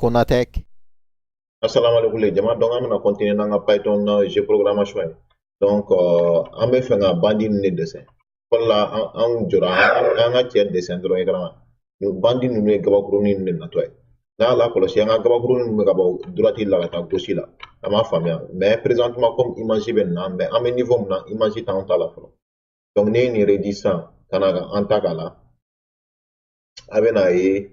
Konatec. Assalamu alaikum les jama. Donc an bɛna continuer n'an ka Python na jeu programmation ye. Donc an bɛ fɛ ka bandit ninnu de dessin. Fɔlɔ la, an jɔra an ka cɛ dessin dɔrɔn écran kan. Nin bandit ninnu ye gabakurunin ninnu de natɔ ye. N'a y'a lakɔlɔsi, an ka gabakurunin ninnu bɛ ka bɔ droite la ka taa gauche la. An m'a faamuya. Mais présentement, comme image bɛ nin na, mais an bɛ niveau min na, image t'anw ta la fɔlɔ. Donc ne ye nin réduit sisan ka na an ta k'a la, a bɛ n'a ye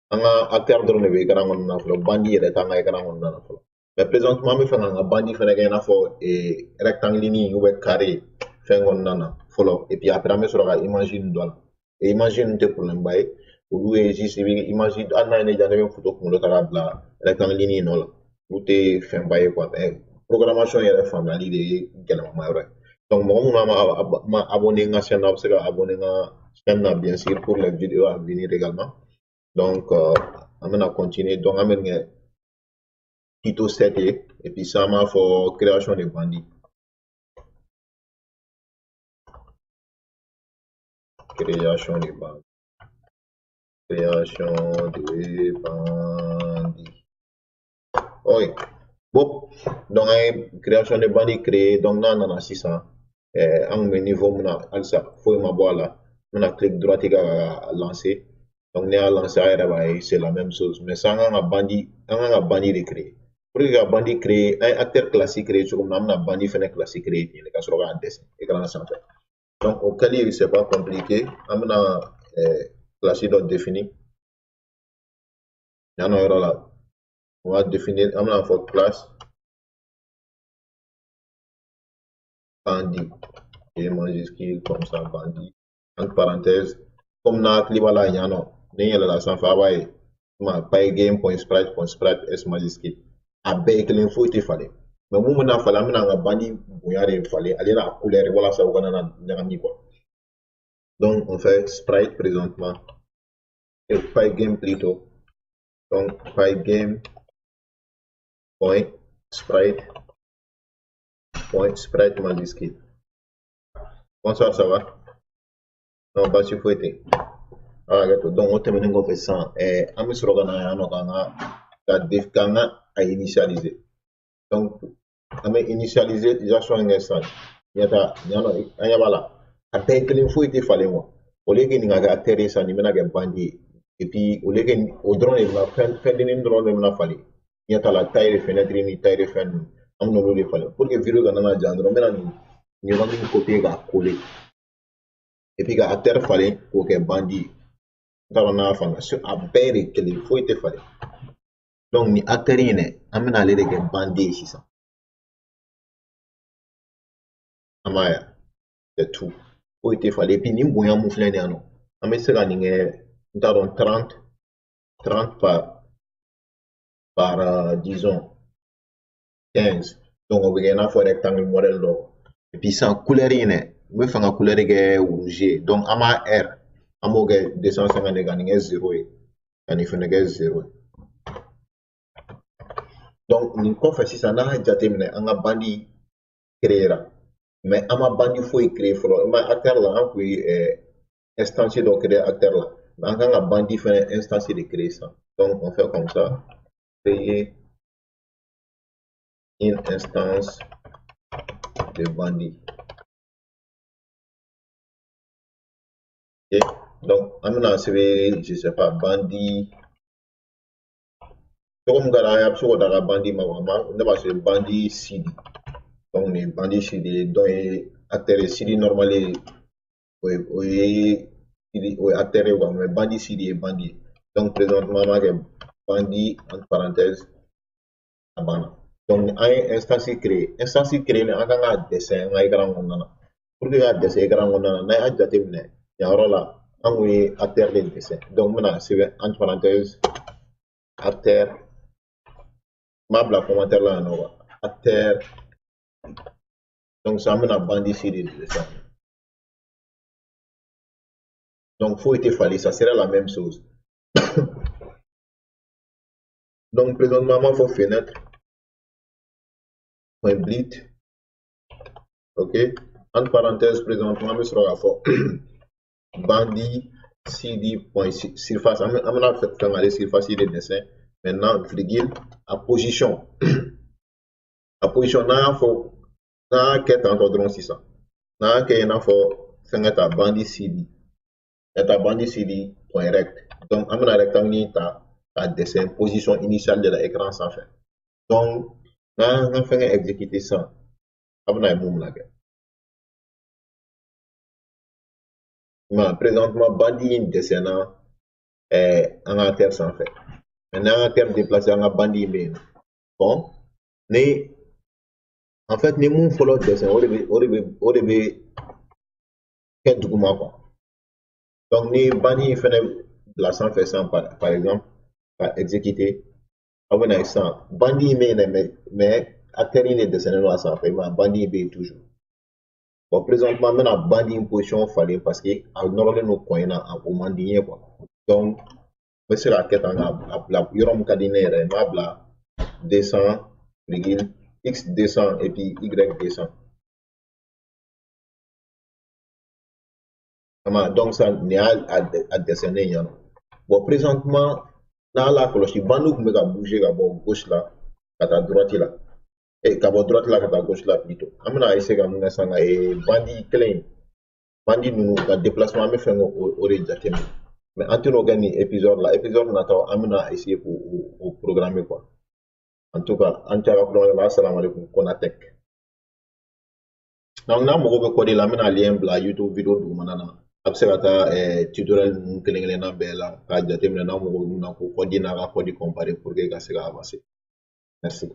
an ka acteur dɔrɔn de bɛ écran kɔnɔna na fɔlɔ, bandit yɛrɛ t'an ka écran kɔnɔna na fɔlɔ. Mais présentement, an bɛ fɛ k'an ka bandit fɛnɛ kɛ i n'a fɔ rectangle ni ou bien carré fɛn kɔnɔna na fɔlɔ, et puis après an bɛ sɔrɔ ka image ninnu don a la. Et image ninnu tɛ problème ba ye, olu ye juste i bɛ image, hali n'a ye ne diya, ne bɛ photo kunkolo ta k'a bila rectangle ni nɔ la, olu tɛ fɛnba ye quoi. Mais programmation yɛrɛ faamuyali de ye gɛlɛmama yɔrɔ ye. Donc mɔgɔ minnu ma abonné n ka chaîne na, a bɛ se ka abonné n ka chaîne na, bien sûr, pour les vidéos à venir également. Donc an bɛna continuer. Donc an bɛ nin kɛ tuto 7 ye, et puis ça an b'a fɔ création de bandit. Création de bandit. Création de bandit. Ok. Bon, donc an ye création de bandit créer. Donc n'a nana sisan, an kun bɛ niveau min na halisa, foyi ma bɔ a la. N bɛna clic droit kɛ ka lancer. Donc ne y'a lancer, a yɛrɛ b'a ye, c'est la même chose. Mais sisan an kan ka bandit, an kan ka bandit de créer. Pour que ka bandit créer, an ye acteur classique créer cogo min na, an bɛna bandit fɛnɛ classique créer ten de ka sɔrɔ k'a dessin écran sanfɛ. Donc o kɛli, c'est pas compliqué. An bɛna classe dɔ définir. Yan nɔ yɔrɔ la, on va définir, an bɛna fɔ classe bandit, et majuscule comme ça, bandit, entre parenthèses, comme n'a hakili b'a la yan nɔ, ni n yɛlɛla sanfɛ, a b'a ye ma pygame point sprite point sprite s majuscule, a bɛɛ ye kelen, foyi tɛ falen. Mais mun bɛna falen, an bɛna an ka bandit bonya de falen, ale n'a couleur, walasa u kana na ɲagami quoi. Donc on fait sprite présentement et pygame plutôt. Donc pygame point sprite point sprite majuscule. Bonsoir, ça va? Non, baasi foyi tɛ. A hakɛ to. Donc o tɛmɛnen kɔfɛ sisan, an bɛ sɔrɔ ka na yan nɔ k'an ka k'an ka a initialiser. Donc an bɛ initialisation kɛ sisan. Ɲɛ ta yan nɔ, an ɲɛ b'a la. A bɛɛ ye kelen, foyi tɛ falen quoi. Au lieu que nin ka kɛ acteur ye sisan, nin bɛna kɛ bandit ye. Et puis au lieu que o dɔrɔn de bɛna fɛn dennin dɔrɔn de bɛna falen. Ɲɛ t'a la, taille de fenêtre ni taille de fɛn ninnu, an bɛna olu de falen. Pour que vidéo kana na jan dɔrɔn, n bɛna nin yɔrɔnin copier k'a coller. Et puis ka acteur falen k'o kɛ bandit ye. N t'a dɔn n'a y'a faamuya. A bɛɛ de kelen, foyi tɛ falen. Donc nin acteur in dɛ, an bɛna ale de kɛ bandit ye sisan. An b'a ye, c'est tout. Foyi tɛ falen. Et puis nin bonya mun filɛ nin yan nɔ, an bɛ se ka nin kɛ, n t'a dɔn, 30 par disons 15. Donc o bɛ kɛ i n'a fɔ rectangle modèle dɔ. Et puis sisan couleur in dɛ, n bɛ fɛ ka couleur kɛ rouge ye. Donc an b'a R, an b'o kɛ 250, ka nin kɛ 0 ye, ka nin fɛnɛ kɛ 0 ye. Donc nin kɔfɛ sisan, n'an y'a jateminɛ, an ka bandit créera. Mais an ma bandit foyi créer fɔlɔ. I ma acteur la, an kun ye instance dɔ créer acteur la. Mais an kan ka bandit fɛnɛ instance de créer sisan. Donc on fait comme ça. Créer une instance de bandit. Ok. Donc an bɛna sɛbɛn, je sais pas, bandit. Tɔgɔ min ka d'a ye, a bɛ se k'o da ka bandit ma. Ne b'a sɛbɛn bandit CD. Donc nin bandit CD ye, dɔ ye acteur ye, CD normal ye, o ye CD, o ye acteur ye quoi. Mais bandit CD ye bandit ye. Donc présentement an b'a kɛ bandit entre parenthèses, a banna. Donc an ye instance créer. Instance créer, an kan k'a dessin an ka écran kɔnɔna na. Pour que k'a dessin écran kɔnɔna na, n'an y'a jateminɛ yan yɔrɔ la, an kun ye acteur de dessin. Donc n bɛna sɛbɛn entre parenthèses acteur. N b'a bila commentaire la yan nɔ quoi. Acteur. Donc sisan an bɛna bandit CD de dessin. Donc foyi tɛ falen, ça sera la même chose. Donc présentement an b'a fɔ fenêtre point blit. Ok. Entre parenthèses, présentement an bɛ sɔrɔ k'a fɔ bandit cd point surface. An bɛna fɛn k'ale surface de dessin. Maintenant, virgule, a position. A position, n'an y'a fɔ, n'an y'a kɛ tantɔ dɔrɔn sisan, n'an y'a kɛ i n'a fɔ fɛnkɛ ta bandit cd, ka taa bandit cd point rect. Donc an bɛna rectangle ta k'a dessin position initiale de la écran sanfɛ. Donc n'an ka fɛnkɛ exécuter sisan, a bɛna ye mun bɛna kɛ. Présentement, bandit in dessin na an ka acteur sanfɛ. Mais n'an ka acteur déplacé, an ka bandit in bɛ yen. Bon, ni en fait ni mun fɔlɔ dessin, o de bɛ kɛ duguma quoi. Donc ni bandit in fɛnɛ bila sanfɛ sisan, par exemple ka exécuter, aw bɛna ye sisan bandit in bɛ yen dɛ, mais acteur in de dessiné don a sanfɛ, i m'a ye, bandit in bɛ yen toujours. Bon, présentement n bɛna bandit in position falen parce que a nɔrɔlen don coin na, o man di n ye quoi. Donc n bɛ se k'a kɛ tan k'a bila yɔrɔ min ka di ne yɛrɛ ye, n b'a bila 200 virgule x 200 et puis y 200. Donc ça nin y'a a dessiné yan nɔ. Bon, présentement n'a la kɔlɔsi, bandit tun bɛ ka bouger ka bɔ gauche la ka taa droite la, ka bɔ droite la ka taa gauche la plutôt. An bɛna essayer ka mun kɛ sisan ka bandit kelen in, bandit ninnu ka déplacement, an bɛ fɛ k'o de jateminɛ. Mais an tɛn'o kɛ nin épisode la, épisode nataw an bɛna essayer k'o programmer quoi. En tout cas, an cayara kulonkɛ la, assalamu alaikum, Konatek. Donc n'a mago bɛ code la, an bɛna lien bila YouTube vidéo dugumana na. A bɛ se ka taa tutoriel ninnu kelen kelenna bɛɛ la k'a jateminɛ n'a mago bɛ mun na, k'o code n'a ka code comparer pour que ka se ka avancer. Merci.